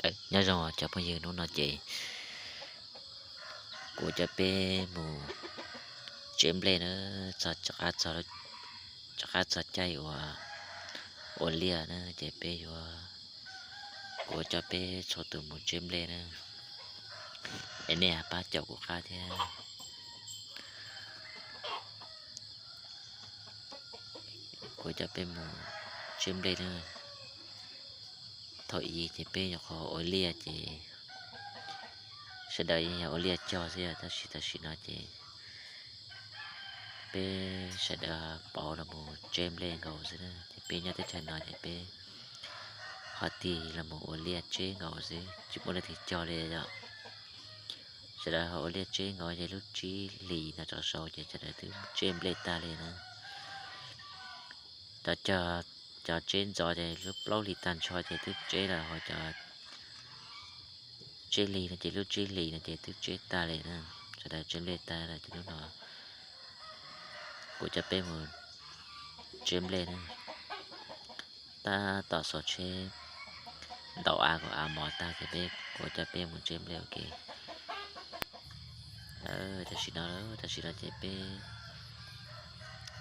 Nyob zoo cov phooj ywg, hnub no ces kuv coj peb mus tseb nplej na, txog, rov qab txog caij ua, ua liaj na ces peb yuav, kuv coj peb txhua tus mus tseb nplej na, es nej pab caum kuv qab thiab. Kuv coj peb mus tseb nplej na. Thaum ub ces peb nyuam qhuav ua liaj ces sawv daws yeej yog ua liaj cog xwb, tab sis tam sim no ces peb sawv daws pauv los mus tseb nplej nkaus xwb na. Ces peb nyob teb chaws no ces peb ho tig los mus ua liaj tseb nkaus xwb, tsis muaj leej twg cog li yom. Sawv daws ho ua liaj tseb nkaus ces lub tsib hlis no tso sau ces sawv daws twb tseb nplej tag li na. Cov, cov tseb ntxov ces lub plaub hlis tag nrho ces twb tseb lawm, ho cov tseb hlis no ces lub tsib hlis no ces twb tseb tag li na. Sawv daws tseb nplej tag lawm ces hnub no kuv coj peb mus tseb nplej na. Tab tom xuas tsheb ntaus av kom av mos tag ces peb, kuv coj peb mus tseb nplej ua ke. Tam sim no, tam sim no ces peb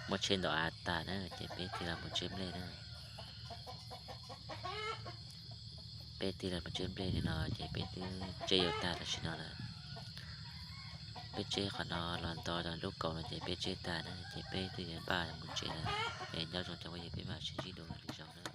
muab tsheb ntaus av tag na ces peb tig los mus tseb nplej na. Peb tig los mus tseb nplej li no ces peb twb tseb yuav tag tam sim no lawm. Peb tseb qhov no los nto rau lub kaum no ces peb tseb tag na ces peb twb yuav npaj mus tsev lawm. Es nyob zoo cov phooj ywg, peb mam sib ntsib dua lwm zaus na.